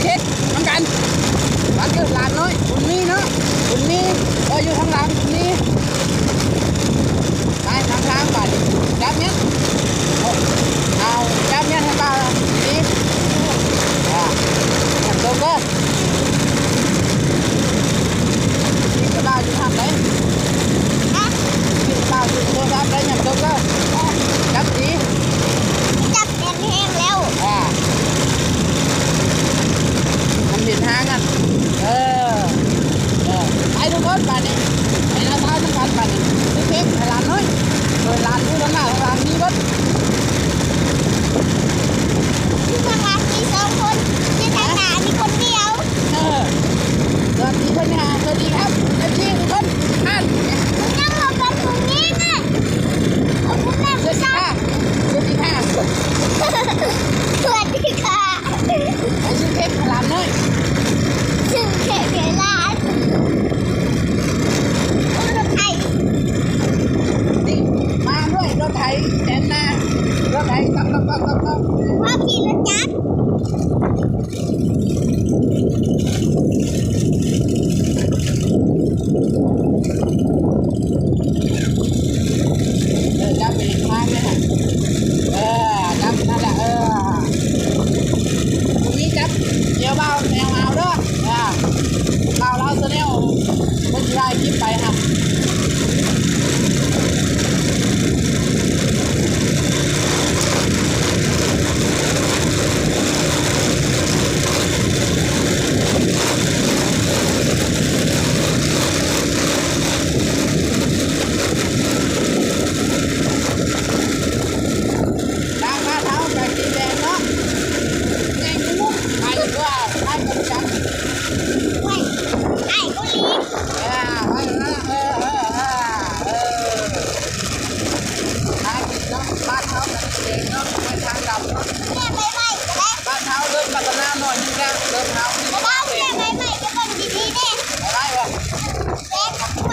ເຮັດນຳກັນ. ບັດຢູ່ຫຼານນ້ອຍ ບຸນມີເນາະ ບຸນມີ ບໍ່ຢູ່ທາງຫຼັງ ບຸນມີ. ໄປນຳທາງບາດນີ້ ຈັບແມ່ນ ເອົາ ຈັບແມ່ນໃຫ້ບ່າວດີໆ. ອ່າ ຍັງຕົກເດີ ນີ້ຄືບ່າວຢູ່ທາງໃດ? ຮະ? ນີ້ຄືບ່າວຢູ່ໂທລະສັບໃດ? ຍັງຕົກເດີ ຈັບດີໆ. ຈັບ ແໜ້ນແຮງແລ້ວ ອ່າ ມັນເຫັນທາງນັ້ນ ເອີ ເອີ ໄປທຸກຄົນບາດນີ້ ໄປລາວຊາວນຳກັນບາດນີ້ ຄືເພງໃຫ້ຫຼານນ້ອຍ ເອີ ຫຼານຢູ່ທາງໜ້າທາງຫຼັງມີເບິດ ຢູ່ທາງຫຼັງມີສອງຄົນ ຢູ່ທາງໜ້າມີຄົນດຽວ. ເອີ ສະຫວັດດີເພິ່ນ ສະຫວັດດີຄັບ ເອັຟຊີທຸກຄົນ ທ່ານ ຍັງບໍ່ປັນຜູ້ຍິງເລີຍ ເອົາຜູ້ນັ້ນ ສະຫວັດດີຄ່ະ ສະຫວັດດີຄ່ະ ສະຫວັດດີຄ່ະ ໄປຊື້ເຄັກໃຫ້ຫຼານເລີຍ ຊື້ເຄັກໃຫ້ຫຼານ ໂອ້ ລົດໄຖ ນີ້ ມາດ້ວຍລົດໄຖແດນນາ ລົດໄຖ ຕັບໆໆໆ ພວກຂີ່ລົດຈັກ ເອີ ຈັບໄປທາງນີ້ ເອີ ຈັບນັ້ນແຫຼະ ເອີ ຜູ້ນີ້ຈັບດຽວບ່າວແນວເອົາເດີ ເອີ ບ່າວລາວຊາແນລ ເພິ່ນຊິຖ່າຍຄລິບໄປຫັ້ນ. ທາງບ້ານເຮົາກະສີແດງເນາະ ແດງຢູ່ ໄປວ່າ ໄປກັນຈັງ ໄປ ໄປກຸລີ ເອີ ໄປນັ້ນລະ ເອີ ເອີ ເອີ ເອີ. ທາງນີ້ເນາະ ບ້ານເຮົາກະເອງເນາະ ໄປທາງດຳເນາະ ແມ່ໄປໄວກະໄດ້ ບ້ານເຮົາເລີ່ມພັດທະນາໜ້ອຍໜຶ່ງແລ້ວ ເລີ່ມເຮົາ ແມ່ໄປໄວກະເບິ່ງດີໆເດ້ ໄປໄວບໍ່ ແມ່ໄປໄວ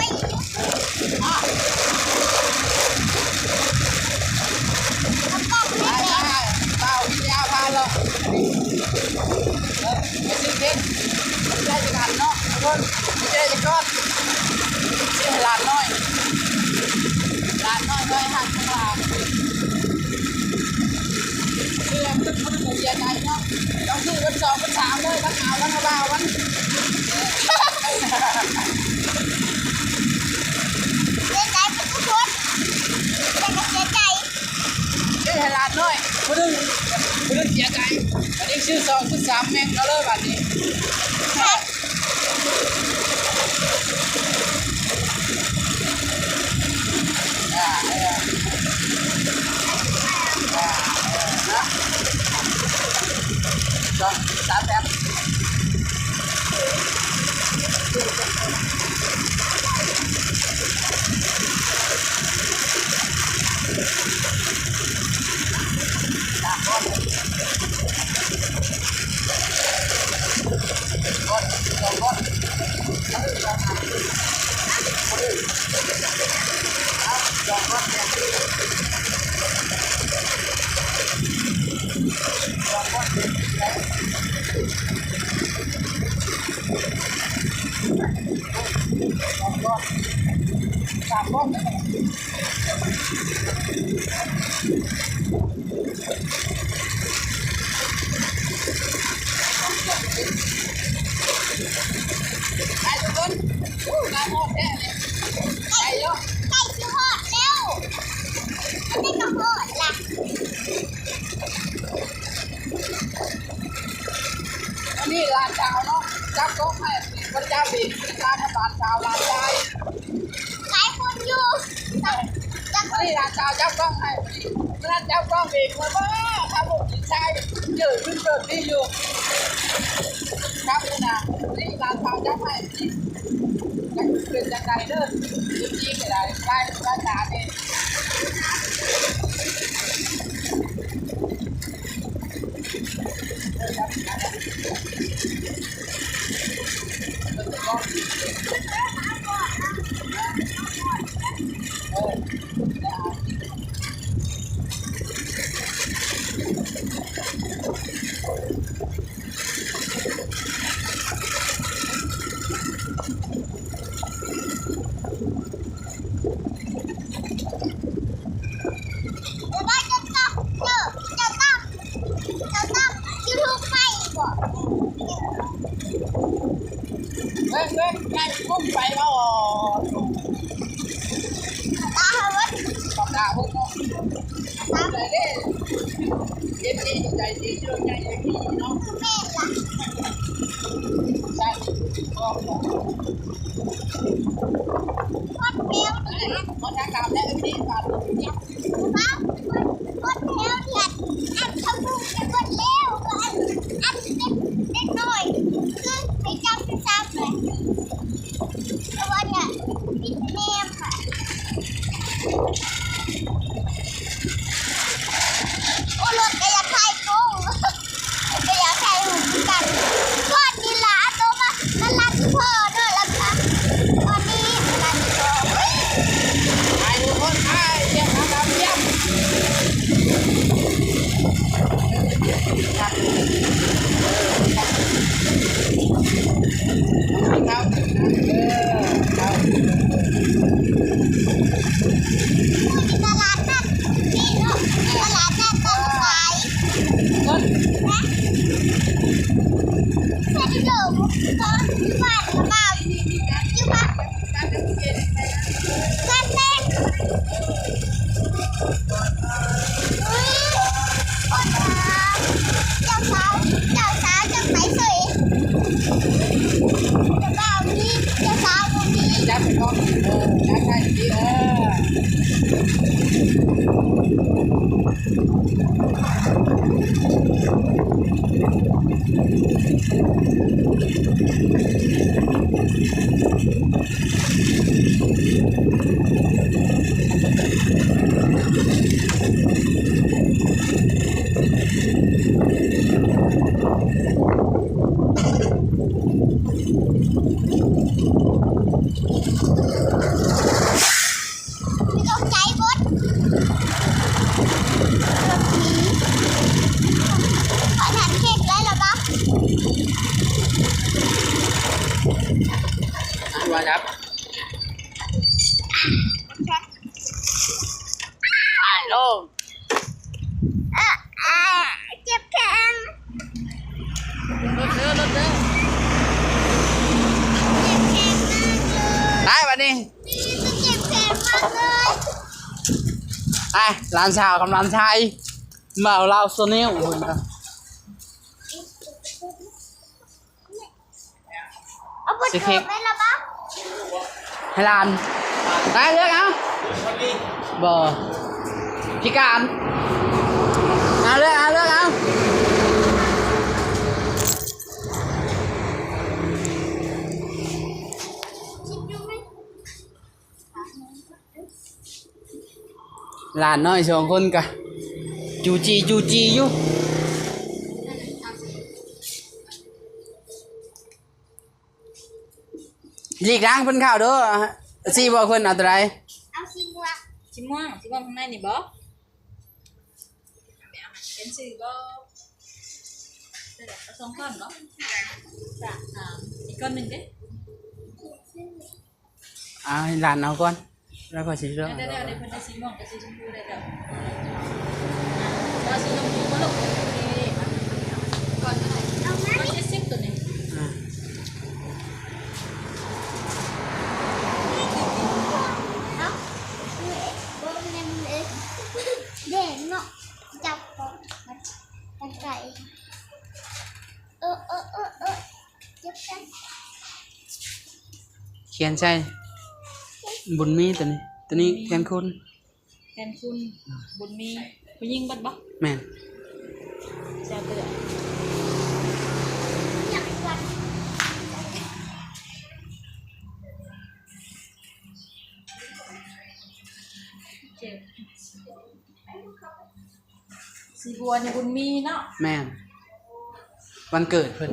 ໄປ ໄປ ບ່າວວິທະຍາພາເລາະ ເອີ ໄປຊື້ເຄັກ ໄດ້ຈັກອັນເນາະທຸກຄົນ ໄດ້ຈັກກ້ອນ ຊື້ໃຫ້ຫຼານນ້ອຍ ຫຼານນ້ອຍນ້ອຍຮັກຂອງຫຼານ ຊື້ແລ້ວມັນບໍ່ໄດ້ເສຍໃຈເນາະ ຕ້ອງຊື້ເບິດສອງເບິດສາມເລີຍ ທັງອາວທັງບ່າວມັນ ເສຍໃຈເບິດທຸກຄົນ ແຕ່ກະເສຍໃຈ ຊື້ໃຫ້ຫຼານນ້ອຍ ຜູ້ໜຶ່ງ ຜູ້ໜຶ່ງເສຍໃຈ ບາດນີ້ຊື້ສອງຊື້ສາມແມ່ນເອົາເລີຍບາດນີ້ ສອງສາມແພັກ ສາມຄົນ ໄປທຸກຄົນ ໂອ້ ມາຮອດແທ້ເລີຍ ໄປເນາະ ໃກ້ຊິຮອດແລ້ວ ມັນໄດ້ມາຮອດລະ ອັນນີ້ຫຼານສາວເນາະ ຈັບກ້ອງໃຫ້ ບໍ່ຈັບເອງ ຕາມຫຼານສາວຫຼານຊາຍ ຫຼາຍຄົນຢູ່ ຈັບ ຈັບ ອັນນີ້ຫຼານສາວຈັບກ້ອງໃຫ້ ຂະໜາດຈັບກ້ອງເອງ ວ່າ ວ່າ ຄັນບໍ່ກິນຊາຍ ເຈີຂຶ້ນເກີດນີ້ຢູ່ ຄັບນະ ນີ້ຫຼານສາວຈັບໃຫ້ ຈັກເປັນຈັ່ງໃດເດີ ເອັຟຊີກະໄດ້ ຫຼາຍ ຫຼາຍຕາເດ້. ເອີ. ເອີຍ ໄດ້ກຸ້ມໄປເອົາ ປາເບິດ ປາເບິດເນາະ ໄດ້ເດ້ ເອັນດີໃຈດີ ໂລດໃຫຍ່ໃຈດີເນາະ ແມ່ນລະ ໃຊ່ ຄອດແມວ ໄດ້ລະ ຄອດທາງດຳແລ້ວ ເອັນດີບາດ ຍັບ ຄອດແມວ ອັນ ອັນເຂົາປູກໄປໝົດແລ້ວ ອັນ ອັນເດັກ ເດັກນ້ອຍ ຄືໄປຈັບ ໄປຈັບເລີຍ ເພາະວ່າເນຍ ຕິດແນມ ໂອ້ ລົດກະຢາກຖ່າຍກຸ້ງ ກະຢາກຖ່າຍຮູບຄືກັນ ກ່ອນນີ້ລະ ໂຕມາ ມາລັດພໍ່ເນາະ ແລ້ວກະ ຕອນນີ້ມາລັດພໍ່ ໄປທຸກຄົນ ໄປ ຕຽມ ຕຽມ ຕຽມ. ຕະຫຼາດນັດນີ້ເນາະ ຕະຫຼາດນັດຕອນສາຍ ນະ ສະດຸດໂດ ຕອນຢູ່ບ້ານລະບ່າວ ຢູ່ບ້ານ ກັນເດ້ ເຈົ້າສາວ ເຈົ້າສາວ ເຈົ້າສາວ ເຈົ້າໄປເສີຍ ເຈົ້າບ່າວມີ ເຈົ້າສາວບໍ່ມີ ຈັບໄປກ່ອນ ເອີ ຈັບໄດ້ດີ ເອີ. ຕົກໃຈເບິດ ລົດຖີ ຂ້ອຍທັນເຮັດໄດ້ລະບໍ່ ວ່າຈັບ ໄປລົງ ເອີ ເອີ ເຈັບແຂນ ລົດເດີ ລົດເດີ ເຈັບແຂນມາກເລີຍ ໄປບາດນີ້ ນີ້ ເຈັບແຂນມາກເລີຍ ໄປ ຫຼານສາວກັບຫຼານຊາຍ ບ່າວລາວຊາແນລ ເພິ່ນວ່າ ເອົາບໍ່ຖືກແມ່ນລະບໍ່ ໃຫ້ຫຼານ ໄປເລືອກເອົາ ບໍ່ ພິການ ເອົາເລືອກເອົາ ເລືອກເອົາ. ຫຼານນ້ອຍສອງຄົນກະຈູ້ຈີ້ຈູ້ຈີ້ຢູ່ ຫຼີກທາງເພິ່ນເຂົ້າເດີ ຊີ້ບອກເພິ່ນເອົາໂຕໃດ ເອົາສີມ່ວງ ສີມ່ວງ ສີມ່ວງຂ້າງໃນນີ້ບໍ ເປັນຊື່ບໍ່ ເອົາສອງກ້ອນບໍ ສາມ ອີກກ້ອນໜຶ່ງເດ້. ອ່າ ໃຫ້ຫຼານເອົາກ່ອນ ແລ້ວຂ້ອຍຊິເລືອກ ໄດ້ແລ້ວ ເພິ່ນໄດ້ສີມ່ວງກັບສີຊົມພູໄດ້ແລ້ວ ເອົາສີຊົມພູບໍ່ລູກ ໂອເຄ ກ່ອນກໍໄດ້ ຮ້ອຍເຈັດສິບໂຕນີ້ ອ່າ ເອົາ ບໍ່ແມ່ນເດ້ເນາະ ຈັບກ່ອນ ກັນໄກ ເອີ ເອີ ເອີ ເອີ ຂຽນໃສ່ ບຸນມີ ໂຕນີ້ ໂຕນີ້ແທນຄຸນ ແທນຄຸນ ບຸນມີ ຜູ້ຍິງເບິດບໍ່? ແມ່ນ ເຈົ້າເຕີ ເຈັບ ສີບົວນີ້ບຸນມີເນາະ ແມ່ນ ວັນເກີດເພິ່ນ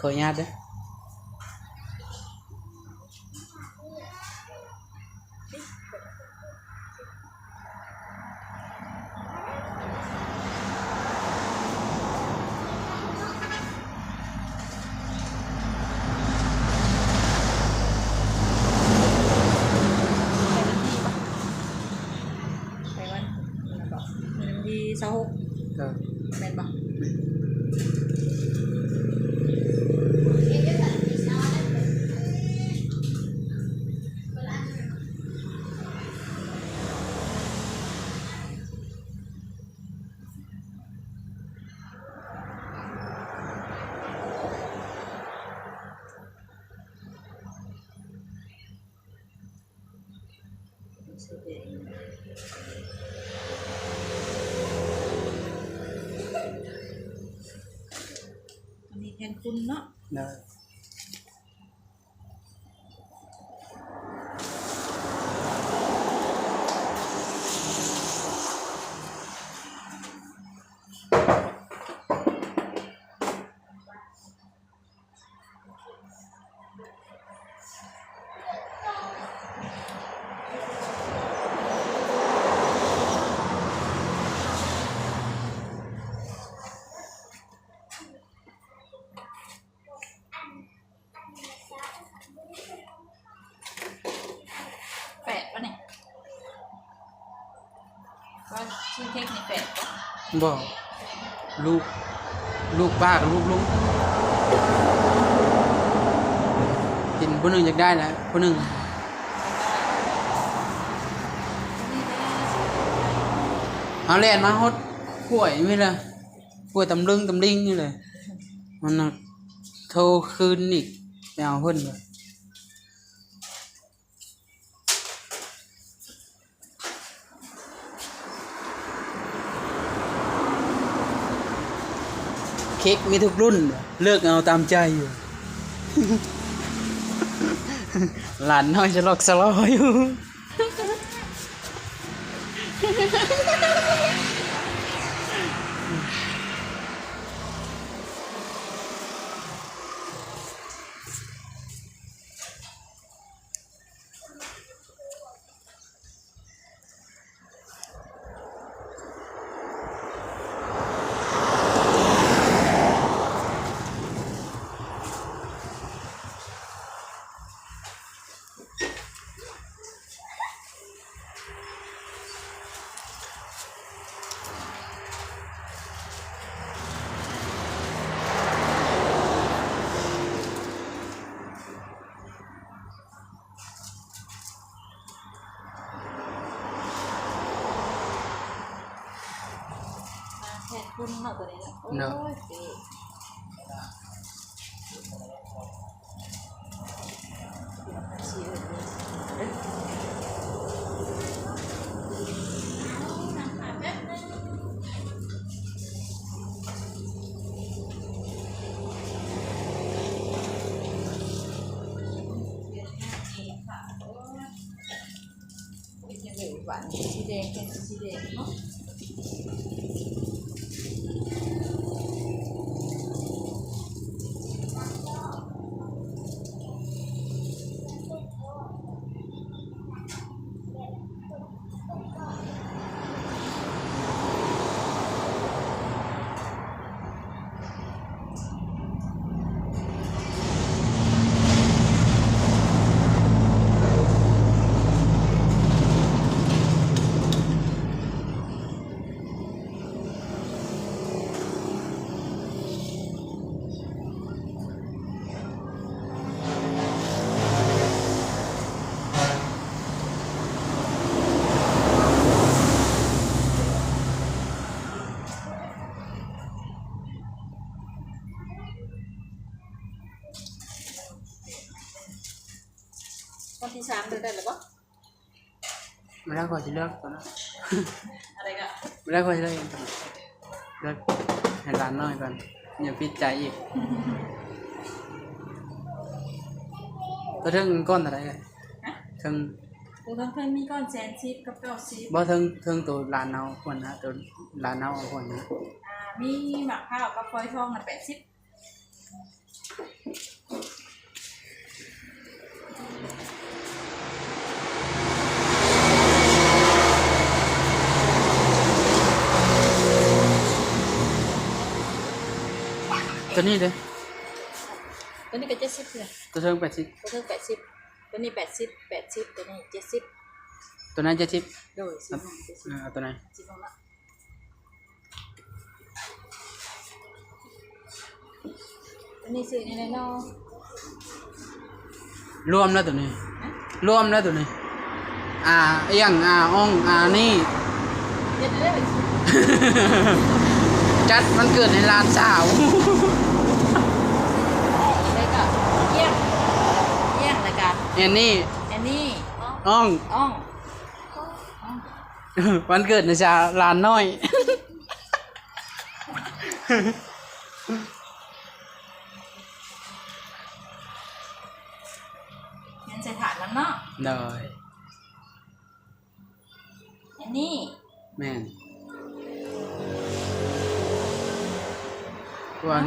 ຂໍອະນຸຍາດເດີ. ໄປວັນ ຊາວຫົກ ເອີ ແມ່ນບໍ່? ແມ່ນ. ອັນນີ້ແທນຄຸນເນາະ. ໄດ້. ແປດບໍ່ນີ້? ວ່າຊື້ເຄັກນີ້ແປດບໍ່? ບໍ່ ລູກ ລູກປ້າກັບລູກລຸງ ກິນຜູ້ໜຶ່ງຢາກໄດ້ແຫຼະ ຜູ້ໜຶ່ງ ເຮົາແລ່ນມາຮອດຫ້ວຍນີ້ແຫຼະ ຫ້ວຍຕຳລຶງຕຳລິງນີ້ແຫຼະ ມັນນະ ໂທຄືນອີກ ໄປເອົາເພິ່ນ. ເຄັກມີທຸກລຸ້ນ ເລືອກເອົາຕາມໃຈ ຫຼານນ້ອຍສະຫຼອກສະຫຼອຍຢູ່. ແທນຄຸນເນາະ ໂຕນີ້ເນາະ ໂດຍ ໂອ້ຍ ເປັນ ເປັນຈັ່ງໃດຫວານ ສີແດງ ແກງສີແດງເນາະ. ວັນທີສາມເດີ ໄດ້ແລ້ວບໍ່? ເວລາຂ້ອຍຊິເລືອກຕົວນັ້ນ ອະໄລກະ ເວລາຂ້ອຍຊິເລືອກຕົວນັ້ນ ເລືອກໃຫ້ຫຼານນ້ອຍກ່ອນ ຢ່າຜິດໃຈອີກ. ຕົວເທິງກ້ອນເທົ່າໃດ? ຮະ? ເທິງ ຕົວເທິງ ເທິງມີກ້ອນແສນສິບກັບເກົ້າສິບ. ບໍ່ ເທິງ ເທິງໂຕຫຼານເຮົາພຸ້ນນະ ໂຕຫຼານເຮົາພຸ້ນນະ. ອ່າ ມີໝາກພ້າວກັບຟອຍທອງນະ ແປດສິບ. ຕົວນີ້ເດ້? ຕົວນີ້ກໍເຈັດສິບຄືກັນ. ຕົວເທິງແປດສິບ. ຕົວເທິງແປດສິບ. ຕົວນີ້ແປດສິບ ແປດສິບ ຕົວນີ້ເຈັດສິບ. ຕົວນັ້ນເຈັດສິບ. ໂດຍ ສິບ ເອີ ເອົາຕົວນັ້ນ ສິບ ເນາະ. ນີ້ຊື້ນີ້ແຫຼະເນາະ ລວມແລ້ວໂຕນີ້ ຮະ? ລວມແລ້ວໂຕນີ້ ອ່າ ອີ່ຫຍັງ ອ່າ ອ່ອງ ອ່າ ນີ້ ເຮັດເລີຍ ຈັດວັນເກີດໃຫ້ຫຼານສາວ ແລ້ວກໍ ອີ່ຫຍັງ ອີ່ຫຍັງ ແລ້ວກໍ ແອນນີ້ ແອນນີ້ ອ່ອງ ອ່ອງ ອ່ອງ ວັນເກີດໃຫ້ສາວຫຼານນ້ອຍ. ແມ່ນໃສ່ຖາດມັນເນາະ ໂດຍ ອັນນີ້ ແມ່ນ ເພາະວ່າ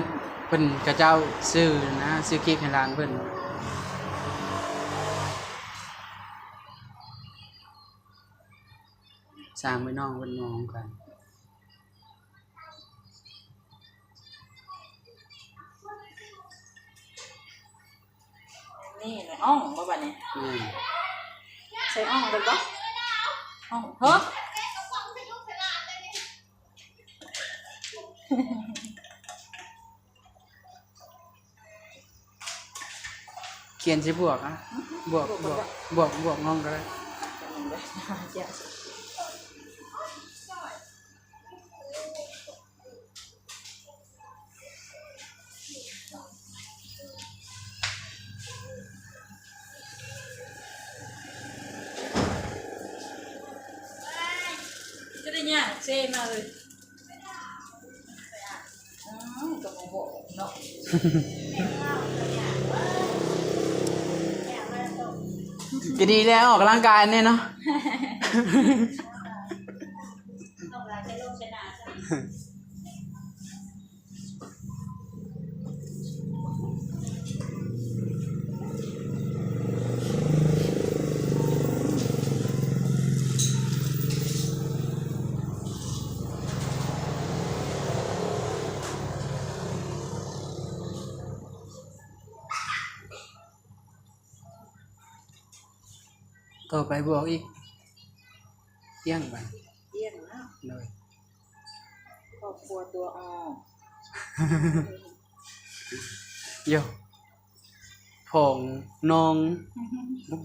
ເພິ່ນ ເຂົາເຈົ້າຊື້ນະ ຊື້ເຄັກໃຫ້ຫຼານເພິ່ນ ສາມພີ່ນ້ອງເພິ່ນມອງກັນ. ນີ້ແຫຼະ ອ່ອງບໍ່ບາດນີ້ ອືມ ໃສ່ອ່ອງເບິ່ງບໍ່ ອ່ອງ ເຮີ ຂຽນໃສ່ບວກ ອະ ບວກ ບວກ ບວກ ບວກ ບວກ ອ່ອງກໍໄດ້. ຄືໄດ້ຍ່າງເຊມາເລີຍ ອືມ ກໍບໍ່ບອກເນາະ ກໍດີແລ້ວ ອອກກຳລັງກາຍແດ່ເນາະ. ຕໍ່ໄປບວກອີກ ກ້ຽງໄປ ກ້ຽງເນາະ ໂດຍ ຄອບຄົວຕົວອອກ ໂຢ ຜອງນ້ອງ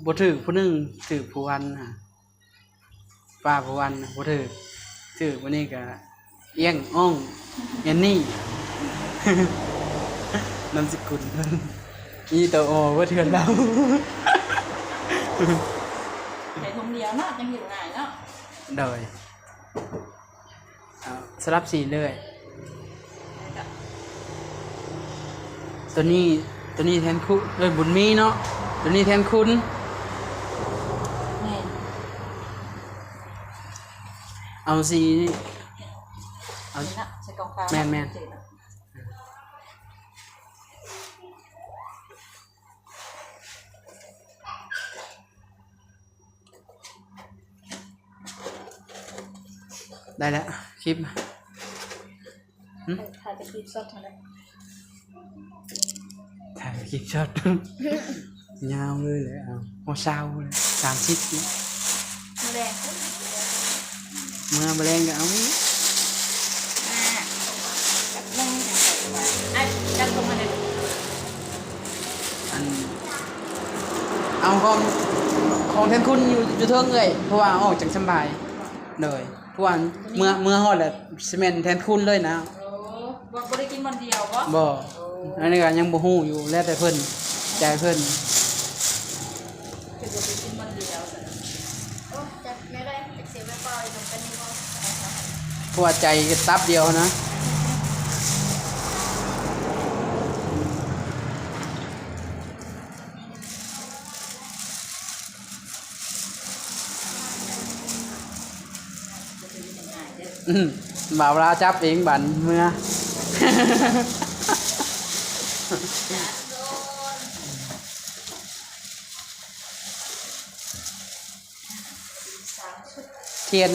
ບໍ່ຖືກຜູ້ໜຶ່ງ ຖືກຜູ້ວັນຫັ້ນ ປ້າຜູ້ວັນບໍ່ຖືກ ຖືກມື້ນີ້ກະ ອ່ຽງ ອ່ອງ ແອນນີ້ ນາມສະກຸນ ມີແຕ່ ອໍ ເບິດເຮືອນລາວ ໃສ່ຖົງດຽວເນາະ ຈັ່ງເຮັດງ່າຍເນາະ ໂດຍ ເອົາ ສະຫຼັບສີເລີຍ ໂຕນີ້ ໂຕນີ້ແທນຄຸນ ເອີຍ ບຸນມີເນາະ ໂຕນີ້ແທນຄຸນ ແມ່ນ ເອົາສີ ເອົາ ນີ້ນະ ໃສ່ກ່ອງຂາວ ແມ່ນໆ ໄດ້ແລ້ວ ຄລິບ ຫຶ? ຖ່າຍແຕ່ຄລິບຊັອດຫັ້ນແຫຼະ ຖ່າຍແຕ່ຄລິບຊັອດ ຍາວເລີຍແຫຼະ ເອົາ ຮອດຊາວເລີຍ ສາມສິບ ມື້ແລງ ເມື່ອມື້ແລງກໍເອົາ ອ່າ ຈັກໜຶ່ງ ຈັກສອງ ໄປ ອ່ະ ຈັກຕົງຫັ້ນແຫຼະ ອັນ ເອົາຂອງ ຂອງແທນຄຸນຢູ່ ຢູ່ເທິງເອື້ອຍ ເພາະວ່າອອກຈັ່ງສຳບາຍ ໂດຍ ເພາະວ່າເມື່ອ ເມື່ອຮອດແລ້ວຊິແມ່ນແທນຄຸນເລີຍນະ ໂອ້ ບໍ່ ບໍ່ໄດ້ກິນບ່ອນດຽວບໍ່? ບໍ່ ໂອ້ ອັນນີ້ກໍຍັງບໍ່ຮູ້ຢູ່ ແລ້ວແຕ່ເພິ່ນ ໃຈເພິ່ນ ຄືບໍ່ໄດ້ກິນບ່ອນດຽວຊັ້ນ ໂອ້ ຈັກແນວໃດ ຈັກຊິໄປເປົ່າອີ່ຫຍັງກັນນີ້ບໍ່? ເພາະວ່າໃຈກັບຕັບດຽວນະ. ອືມ ບ່າວລາວຈັບເອງບາດເມືອ ທຽນ